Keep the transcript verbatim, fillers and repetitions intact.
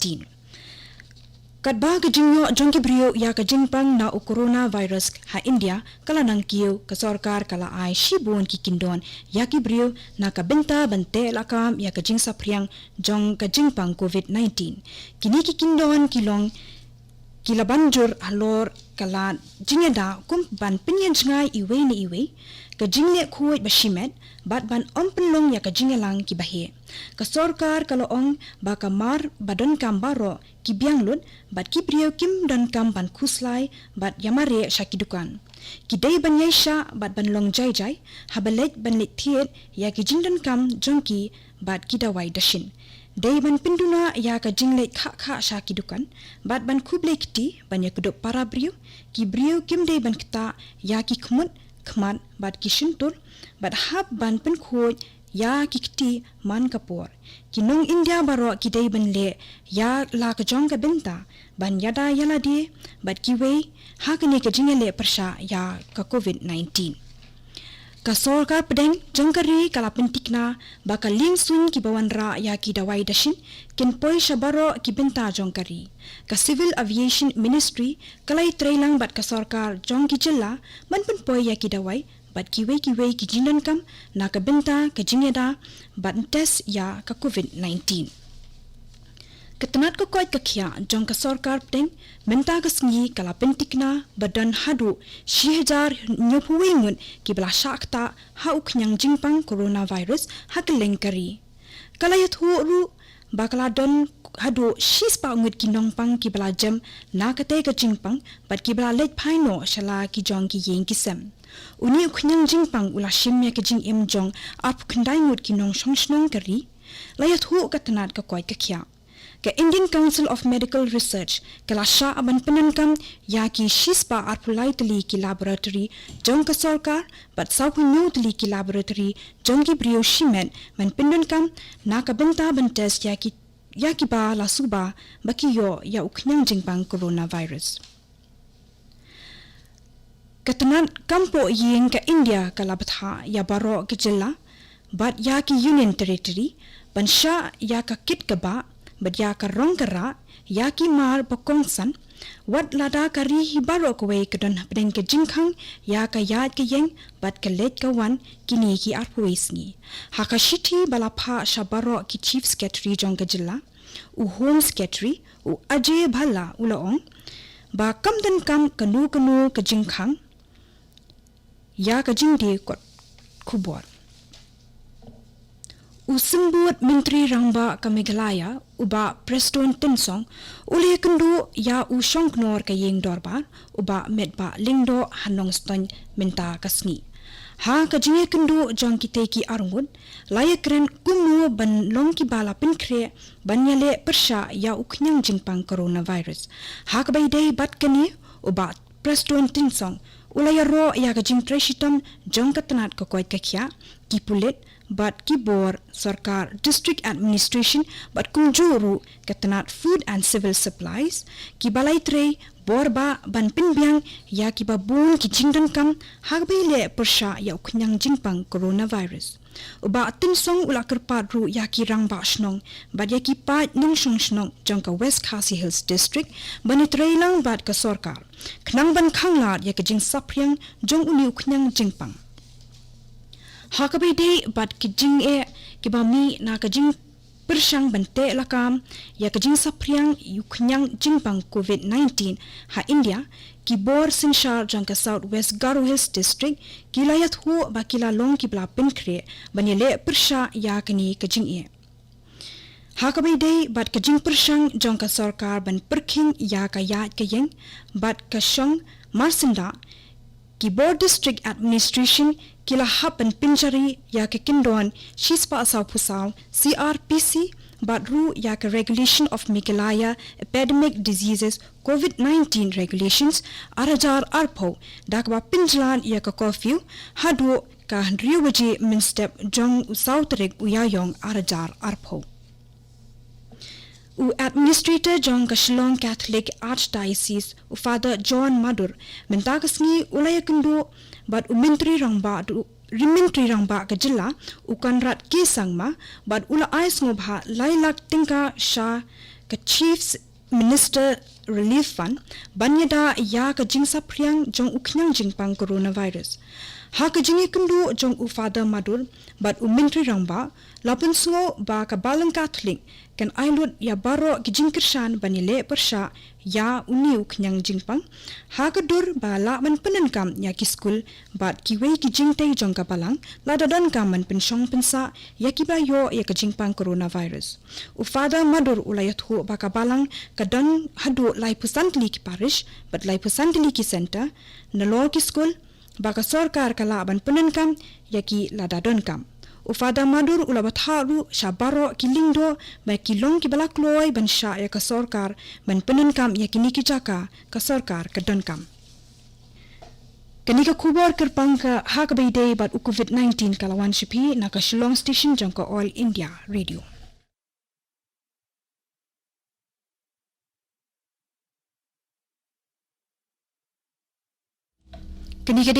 nineteen. Katba ka jingïoh jong ki briew ïa ka jingpang na u coronavirus ha India ka la nang kiew, ka sorkar ka la ai shibun ki kyndon ïa ki briew na ka bynta ban teh lakam ïa ka jingsaphriang jong ka jingpang covid nineteen. Kine ki kyndon ki long ki la ban jur halor ka lad jingïada kum ban pynïajngai iwei na iwei, ka jingleh khuid ba shimet, bad ban ym pynlong ïa ka jingïalang kiba heh. Ka sorkar ka la ong ba ka mar ba donkam baroh ki biang lut, bad ki briew kim donkam ban khuslai bad ïamareh sha ki dukan. Ki dei ban ïaishah bad ban long jai jai haba leit ban leit thied ïa ki jingdonkam jong ki bad ki dawai dashin. Dei ban pynduna ïa ka jingleit khah khah sha ki dukan bad ban khublei kti ban ïakdup para briew. Ki briew kim dei ban ktah ïa ki khmut, khmat bad ki shyntur, bad hap ban pynkhuid ïa ki kti man ka por. Ki nong India baroh ki dei ban leh ïa la ka jong ka bynta ban ïada ïa lade bad kiwei ha kane ka jingïaleh pyrshah ïa ka covid nineteen. Ka sorkar pdeng jong ka ri ka la pynthikna ba ka liengsuiñ kiba wanrah ïa ki dawai dashin kin poi sha baroh ki bynta jong ka ri. Ka Civil Aviation Ministry ka la ïatreilang bad ka sorkar jong ki jylla ban pynpoi ïa ki dawai bad kiwei kiwei ki jingdonkam na ka bynta ka jingïada bad test ïa ka covid nineteen. Ka tnat ka koit ka khiah jong ka sorkar pdeng mynta ka sngi ka la pynthikna ba don haduh shi hajar hynñiewphew wei ngut kiba la shah ktah ha u khñiang jingpang coronavirus ha kylleng ka ri. Ka la ïathuh ruh ba ka la don haduh shispah ngut ki nongpang kiba la jem na katei ka jingpang bad kiba la leit phai noh sha la ki jong ki ïing ki sem. Une u khñiang jingpang u la shim ïa ka jingim jong arphew khyndai ngut ki nongshong shnong ka ri, la ïathuh ka tnat ka koit ka khiah. Ka Indian Council of Medical Research ka la shah ban pyndonkam ïa ki shispah arphew lai tylli ki laboratory jong ka sorkar bad sawphew hynñiew tylli ki laboratory jong ki briew shimet ban pyndonkam na ka bynta ban test ïa ki, ïa kiba la suba ba ki ïoh ïa u khñiang jingpang coronavirus. Ka tnat kam poh ïing ka India ka la bthah ïa baroh ki jylla bad ïa ki Union Territory ban shah ïa ka kit ka bah bad ïa ka rong ka rah ïa ki mar ba kongsan, wat lada ka ri hi baroh kawei ka don hapdeng ka jingkhang ïa ka ïaid ka ïeng bad ka leit ka wan kine ki arphew wei sngi. Ha ka shithi ba la phah sha baroh ki Chief Secretary jong ka jylla, u Home Secretary, u Ajay Bhalla u la ong ba kam donkam kano kano ka jingkhang ïa ka jingdie kot khubor. U Symbud Myntri Rangbah ka Meghalaya, u Bah Prestone Tynsong, u la ïakynduh ïa u Shongknor ka Ïing Dorbar, u Bah Metbah Lyngdoh ha Nongstoiñ mynta ka sngi. Ha ka jingïakynduh jong kitei ki arngut, la ïakren kumno ban long kiba la pynkhreh ban ïaleh pyrshah ïa u khñiang jingpang coronavirus. Ha kaba ïadei bad kane, u Bah Prestone Tynsong u la ïaroh ïa ka jingtrei shitom jong ka tnat ka koit ka khiah, ki pulit bad ki bor sorkar, District Administration bad kumjuh ruh ka tnat Food and Civil Supplies, kiba la ïatrei bor bah ban pynbiang ïa kiba bun ki jingdonkam ha kaba ïaleh pyrshah ïa u khñiang jingpang coronavirus. U Bah Tynsong u la kyrpad ruh ïa ki rangbah shnong bad ïa ki paid nongshong shnong jong ka West Khasi Hills District ban ïatrei lang bad ka sorkar khnang ban khanglad ïa ka jingsaphriang jong une u khñiang jingpang. Ha kaba ïadei bad ki jingeh kiba mih na ka jingpyrshang ban teh lakam ïa ka jingsaphriang ïa u khñiang jingpang covid nineteen ha India, ki bor synshar jong ka South West Garo Hills District ki la ïathuh ba ki la long kiba la pynkhreh ban ïaleh pyrshah ïa kane ka jingeh. Ha kaba ïadei bad ka jingpyrshang jong ka sorkar ban pyrkhing ïa ka ïaid ka ïeng bad ka shong marsyndah, ki bor District Administration ki la hap ban pynjari ïa ka kyndon shispah sawphew saw C R P C bad ruh ïa ka Regulation of Meghalaya Epidemic Diseases covid nineteen Regulations ar hajar arphew, da kaba pynjlan ïa ka curfew haduh ka hynriew baje mynstep jong u saw tarik u Ïaïong ar hajar arphew. U Administrator jong ka Shillong Catholic Archdiocese, u Father John Madur, mynta ka sngi u la ïakynduh bad u Myntri Rangbah, u Myntri Rangbah ka jylla, u Conrad K Sangma, bad u la ai sngewbha lai lak tyngka sha ka Chief Minister Relief Fund ban ïada ïa ka jingsaphriang jong u khñiang jingpang coronavirus. Ha ka jingïakynduh jong u Father Madur bad u Myntri Rangbah, la pynsngew ba ka Balang Katholik kan ai lut ïa baroh ki jingkyrshan ban ïaleh pyrshah ïa une u khñiang jingpang, ha ka dur ba lah ban pyndonkam ïa ki skul bad kiwei ki jingtei jong ka Balang lada donkam ban pynshong pynsah ïa kiba ïoh ïa ka jingpang coronavirus. U Father Madur u la ïathuh ba ka Balang ka don haduh laiphew san tylli ki parish bad laiphew san tylli ki centre, nalor ki skul, ba ka sorkar ka lah ban pyndonkam ïa ki lada donkam. U Father Madur u la bthah ruh sha baroh ki lyngdoh ba ki long kiba la kloi ban shah ïa ka sorkar ban pyndonkam ïa kine ki jaka ka sorkar ka donkam. Kane ka khubor kyrpang ka ha kaba ïadei bad u covid nineteen ka la wan sha phi na ka Shillong Station jong ka All India Radio. Kane ka dei